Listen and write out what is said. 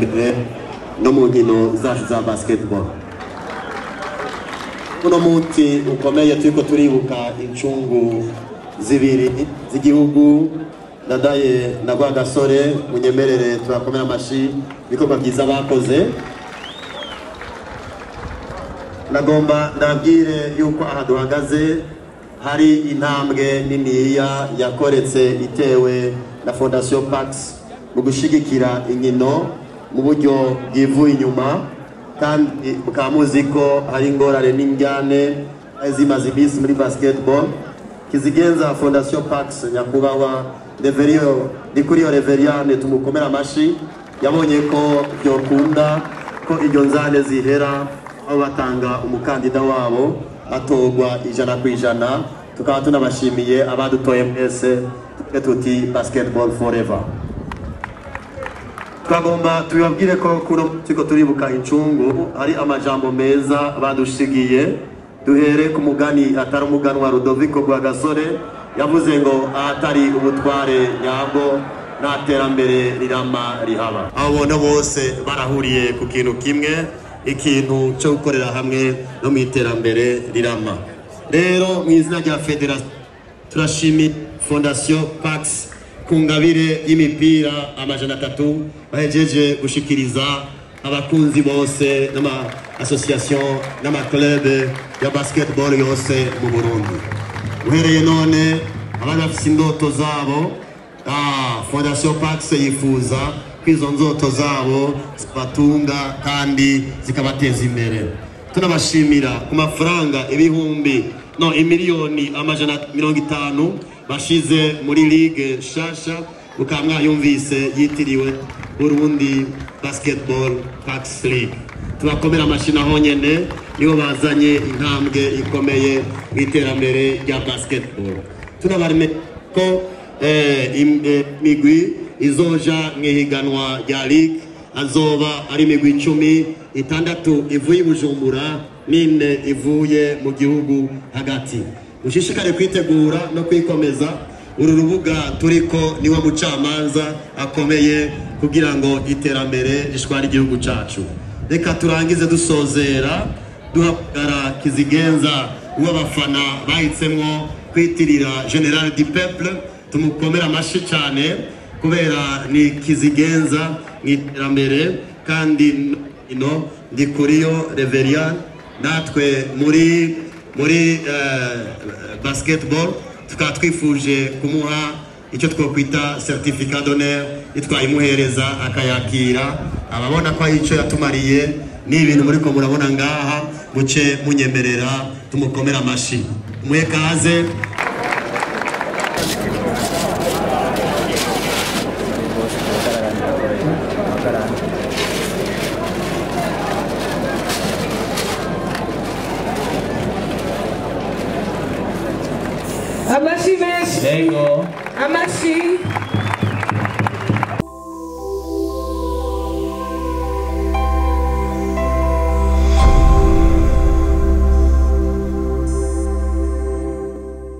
iterambere no mu nkino zacu za basketball. Uno munsi ukomeye turiko turibuka incungu zibiri z'igihugu, Ndadaye na Rwagasore, munyemerere turakomera amashi ibikorwa byiza bakoze. Nagomba ndabwire yuko aha duhagaze hari intambwe niniya yakoretse itewe na Fondation Pax mu gushigikira inkino mu buryo bwivuye inyuma, kandi mukaba muzi ko hari ingorane n'injyane zimaze iminsi muri basketball. Kizigenza Fondation Pax, nyakubahwa Reverio Ndikuriyo Reveriane, tumukomera amashi, yabonye ko byokunda ko iryo nzane zihera, aho batanga umukandida wabo atorwa 100%. Tukaba tunabashimiye abadutoye mwese, tuti basketball forever. Twagomba tubabwire ko kuno turiko turibuka incungu hari amajambo meza badushigiye. Duhere ku mugani atari umugani wa Rudoviko Rwagasore, yavuze ngo ahatari ubutware nyabwo nta terambere rirama rihaba. Abo bona bose barahuriye ku kintu kimwe, ikintu cyo gukorera hamwe no mu iterambere rirama. Rero mu izina rya Federation turashimira Fondation Pax ku ngabire y'imipira 300 bahejeje gushikiriza abakunzi bose n'ama association n'ama club ya basketball yose mu Burundi. Uhereye none abari bafise indoto zabo, Fondation Pax yifuza ko izo nzoto zabo zibatunga kandi zikabateza imbere. Tunabashimira ku mafaranga ibihumbi no imiliyoni 150 bashize muri ligue shasha, mukaba mwayumvise yitiriwe Burundi Basketball Pax League. Tubakomera amashyi naho nyene, nibo bazanye intambwe ikomeye mu iterambere rya basketball. Tunabarime ko imigwi izoja mw'ihiganwa rya ligue azoba ari imigwi 10, 6 ivuye i Bujumbura n'ine ivuye mu gihugu hagati. Mushishikare kwitegura no kwikomeza. Uru rubuga turiko niwe mucamanza akomeye kugira ngo iterambere rishware igihugu cacu. Reka turangize dusozera duhamagara Kizigenza w'abafana bahitsemwo kwitirira General du Peuple. Tumukomera amashi cyane kubera ni Kizigenza mu iterambere, kandi ino Ndikuriyo Reverian natwe muri basketball tukaba twifuje kumuha icyo twokwita certificat d'honneur, itwayimuhereza akayakira. Ababona ko ari icyo yatumariye ni ibintu muri ko murabona ngaha, muce munyemerera tumukomera amashi. Umuhe kaze. Amashi menshi. Yego. Amashi.